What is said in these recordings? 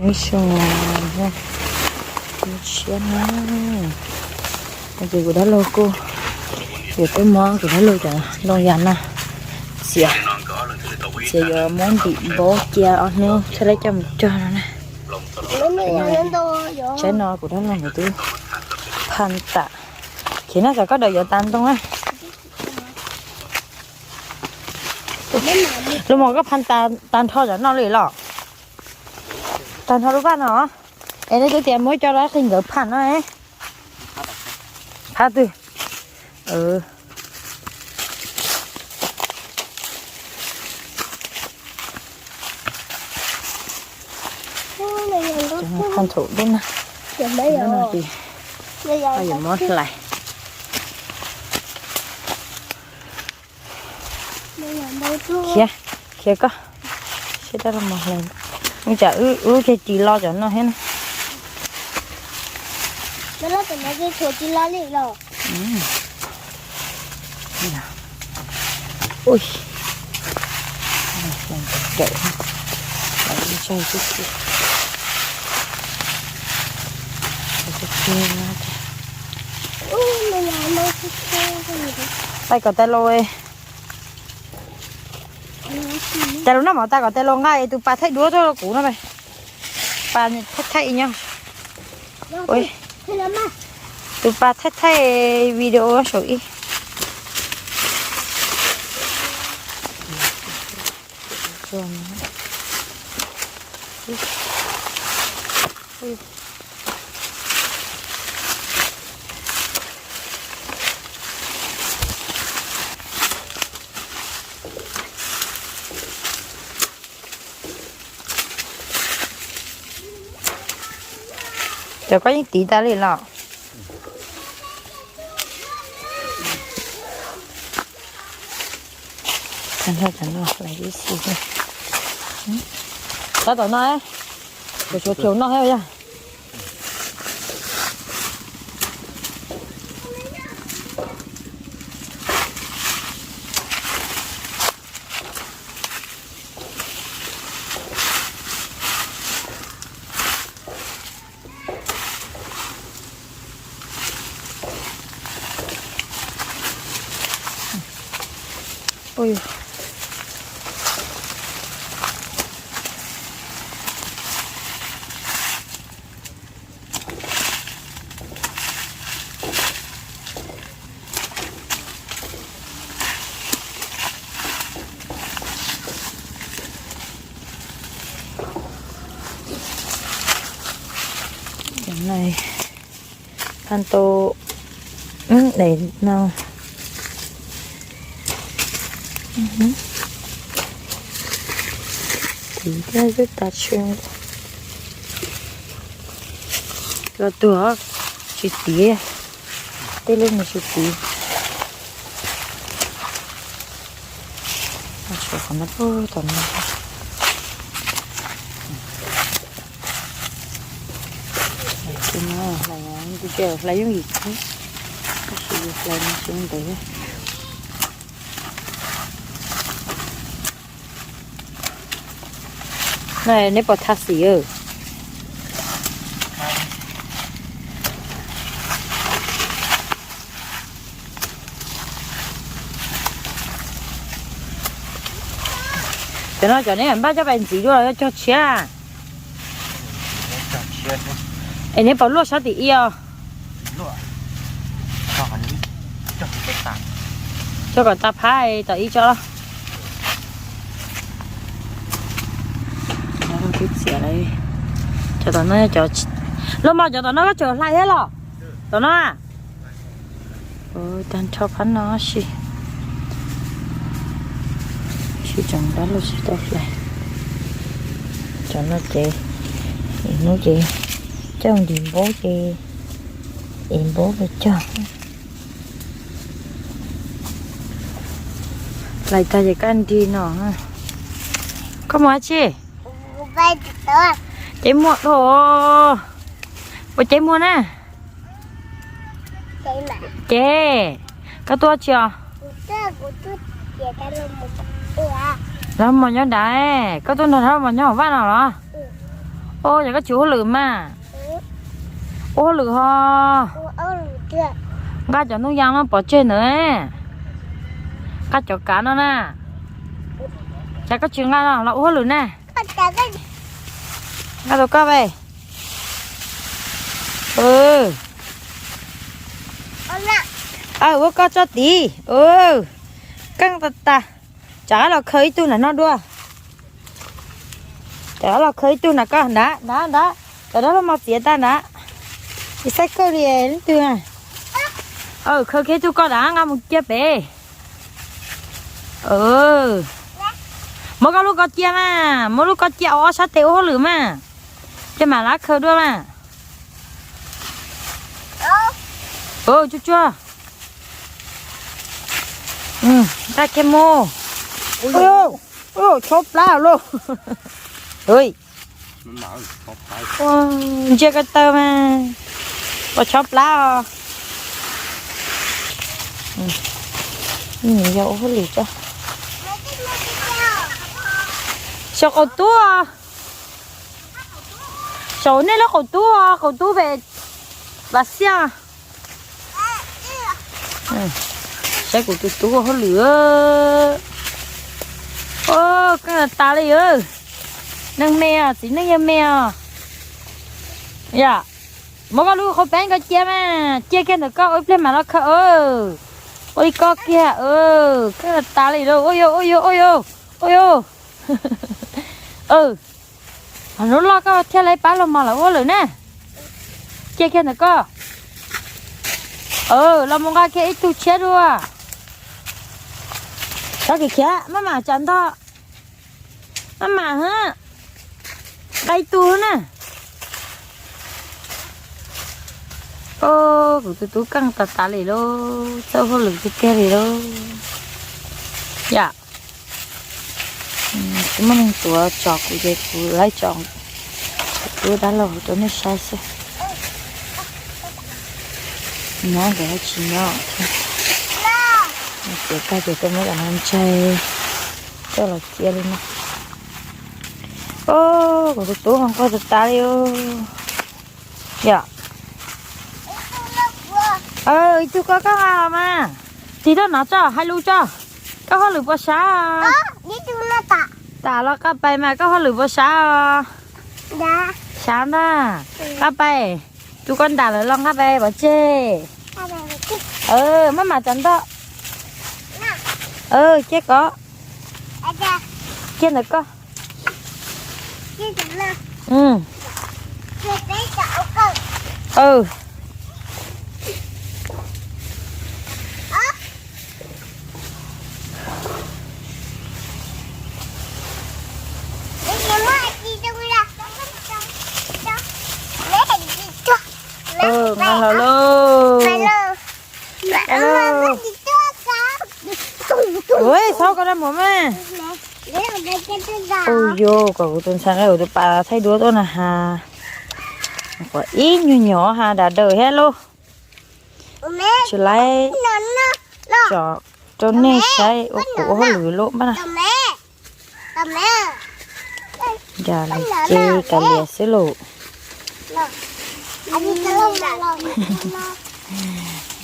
Ib xyoo lub tshiab na, ces kuv dab laug kuj yuav tuaj muab kuv dab laug cov ntoo yas no txiav, txiav yuav muab ntim npaub cia ob hnub thiaj li coj mus cog no na. Tsaib no kuv dab laug nkawd twb phaj tas. Ces no xyov koj daws yuav tas ntoo na. Lub mos koj phaj tas nrho cov no li los? Tas nrho lub vaj no. Es nej twb tias muab coj los qhia nkawd phaj no. Phaj twg? Phaj nthaum lub na, lub no ces yuav muab hlais. Khiav, khiav koj. Seb dab laug mus hlais. Ua cas wb lub cag ris lo cov no thiab na. Tais kom tais los, tais los noj mov tas kom tais los nqa tus pas thaij duab tuaj rau kuv no. Pas thaij thaij nyob, tus pas thaij thaij video saum ib. Cov koj yeej tiv tas li los? Tab tom no, kuv tshuav tshuav no thiab yog. Cov no phaj tau, daim no, tiv thiab xwb tas tshee. Los tuag, tsis tiv, tej lub nws tsis tiv. Tshuav qhov no puag tom no. Hlais, hlais yooj yim, tab sis hlais no tsis ntev. Neb puas tha xim? Cov no cov neb npaj coj pais ntxiv dua los cog tshiab? Es neb puas luaj sab tim ib os? Cog kom tas phab tom ib tso. Twb txiav lawm. Cov tom no, los mas cov tom no koj tseem hlais thiab los? Tom no a? Tag nrho phab no si. Tsis tseem dab laug tsis tau hlais. Cov no ces, hnub ces coj ntim npaub ces, es npaub los cog. Hlais tag ces kaj nrig no. Koj mus dab tsi? Ceb muag dhau. Ua ceb muag na. Ces koj tuaj tsi os? Los mos nyob nrad, koj tuaj nrog los mos nyob hauv vaj no los? Os, yog koj tsis ua hauj lwm mas, ua hauj lwm ho nqa cov ntoo yas no pov tseg ntawd, nqa cov kav no na. Cas koj tsis nqa no los ua hauj lwm na? Nqa rau koj ve. Ua koj tso tid. Keej tas tas. Rov qab los khaws ib tug nram no dua. Rov qab los khaws ib tug nram koj nrad nrad nrad. Cov dab laug mos txiav tag nrad. Ib xaib kawg li leej twg. Khaws kiag ib tug koj nrad nqa mus cia pem. Muab koj lub ko cia mas, muab lub ko cia ob sab tes ua hauj lwm mas. Ces mam li khaws dua mas. Tsuag tsuag. Nqa kiag mus. Chob plab lauj. Ntsia ko taw mas, ua chob plab os. Yog ua hauj lwm tso. Saum qaum tub, saum nej lub qaum tub, qaum tub pem Vaj Xiab. Saib kuv tus tub ua hauj lwm. Keej tas li. Neeg me os, txiv neej yawg me os. Yom, muab koj lub qhov peeb ko cia mas, cia kiag ntawm koj ua ib pliag mam los khaws. Ua li koj kiag. Keej tas li lauj. Ua yau ua yau ua yau ua yau. Hnub loj koj thiaj li pab los mos lawv ua lawm na. Cia kiag ntawm koj. Los mus nqa kiag ib tug tshiab dua. Txhob khiav khiav, maj mam tsam ntog. Maj mam hab. Nqa ib tug na. Kuv tus tub keej tas tas li lauj, txawj hauj lwm tiag tiag li lauj. Yom, tsis muaj neeg tuav tso kuv ces kuv laib tso kuv tub dab laug rau nej saib xwb. Nyob nkawd tsis nyob. Ces tag ces tuaj muab cov no ntsaig coj los cia li no. Kuv tus tub ho nquag tas tas li. Yom. Ib tug koj koj nqa los mas. Tig rau no tso, hais lus tso. Koj hauj lwm puas sab? Tas los nqa pais mas koj hauj lwm puas sab os? Sab ntag. Nqa pais. Tus koj nram lawm los nqa pais pov tseg. Maj mam tsam ntog. Cia koj. Cia ntawm koj. Nqa los lauj. Ua, txhob koj dab muag mas. Ua yog kom kuv tus ntxhais nqa kuv tus pas thaij duab tuaj na has. Ib nyuag nyuam has dav daws thiab lauj. Tsis laib tso rau nej saib ua kuv ua hauj lwm lauj npaj na. Nrog lawv ces kav liam xwb lauj.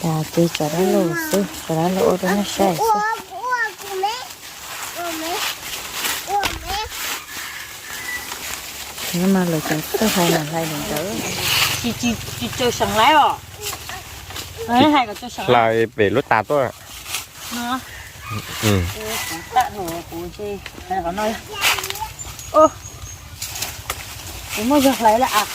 Nrog ces tso dab laug xwb, tso dab laug ua rau nej saib xwb. Nyob mas lawv cov txawj hlais mas hlais ntawd. Tsis tsis tsis tsaws seem laib os. Hlais pem lub tas tuaj. Kuv muaj yog hlais lawm as.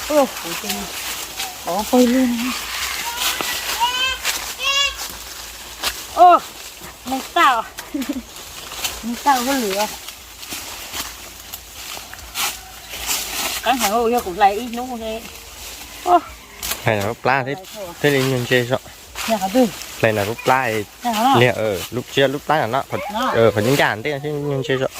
Kuv pawg lug. Neeg tau, neeg tau hauj lwm. Qeeb heev, yog kuv hlais ib hnub. Hlais lub plab thiaj li nyuag ntse zog. Hlais lub plab, lub, tsis yog lub plab no, qhov ncaj ncaj ntej thiaj nyuag ntse zog.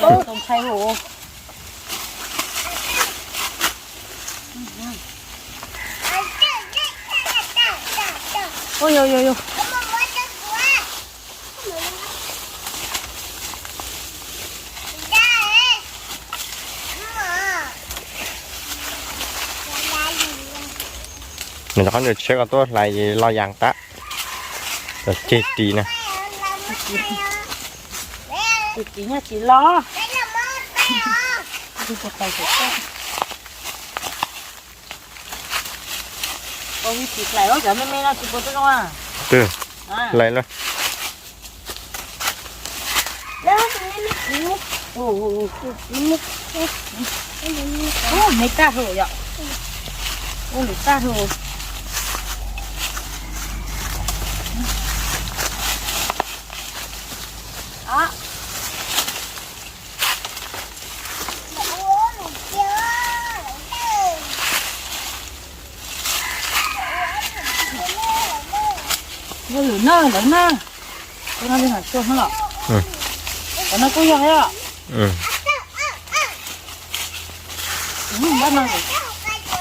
Ua, ntshai ua. Yog, yog, yog. Nws rov qab nws tshiab ko tuaj hlais los yas tab, los ceg ris na. Ris nyob tsis los. Ua ib tsis hlais cov me me no tsis puas tuaj zoo a. Twb hlais lawm. Me tag hwm yom. Ua lwm tag hwm. Yog lwm na, lawv na. Cov no li mam xyuas no los. Cov no kuj yog thiab.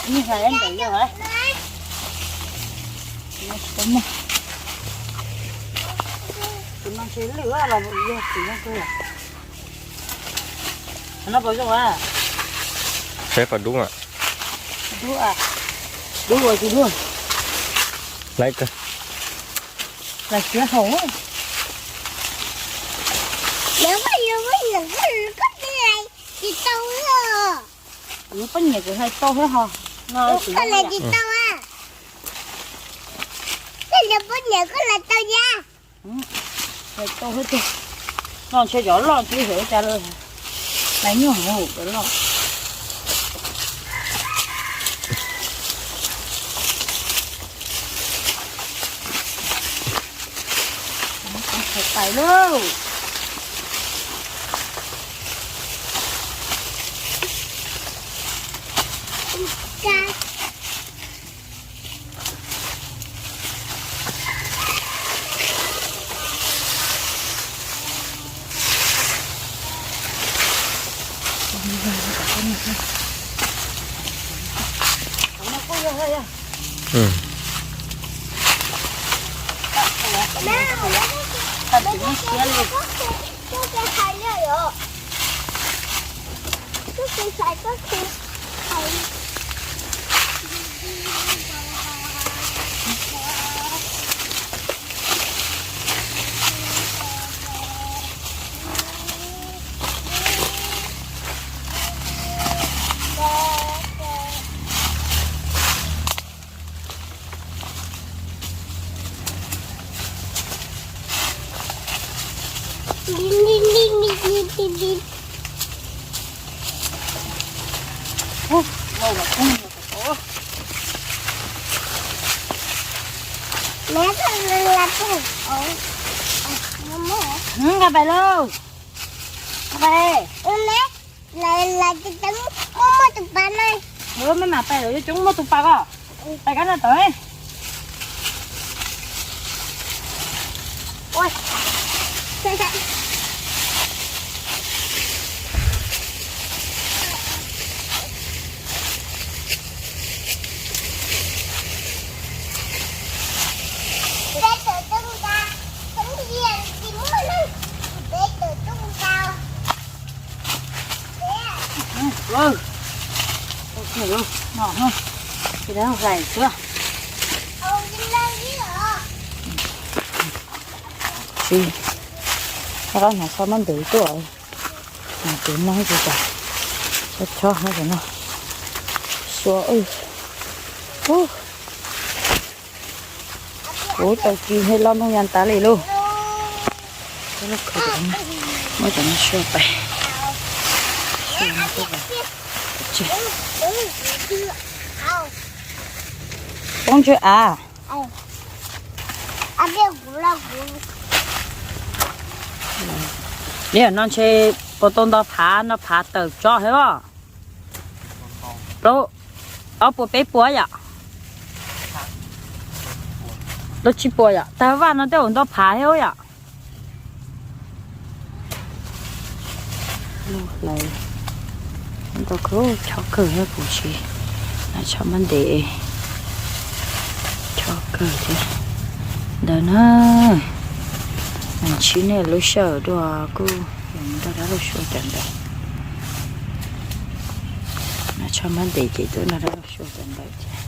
Ib hlais ntawm yog. Tus no ntshe lwj los yog tus no kawg. Qhov no puas zoo a? Saib qhov dub a. Dub a. Dub ua tsis dub. Hlais kawg. Hlais siab hauv. Yuav poj niam kuv hlais tau thiab ho. Koj hlais tsis tau a. Koj hlais poj niam koj hlais tau ya. Hlais tau thiab tiag. No ntshe cov loj tsis hum cas lawm. Hlais nyuaj heev cov loj. Tais lauj. Nqa pais lauj. Nqa pais. Muaj muaj tus pas na. Maj mam pais lawm yuav coob muaj tus pas ko. Pais kab no tod. Tsis, rov qab hnov tsho mab ntev tuaj. Tus no tsis tas, chob chob no. Sua, kuv tau kis he lo no ya tas li lauj. Muab cov no sua pais. Poob ntswg av. Li no ntshe puas tau nto phav, nto phav tawm tso thiab os. Plaub, ob puas peb puas yom? Plaub tsib puas yom? Tag vaj no tej zaum nto phav thiab yom? Hlais ntau kawg, chob kawg thiab kuv tsis, tsho mab ntev, chob kawg thiab. Ntawd na, ntsib nej lub sij hawm dua kuj yuav mus nrog dab laug Sua cov ntawd. No tsho mab ntev ces tuaj nrog dab laug Sua cov ntawd.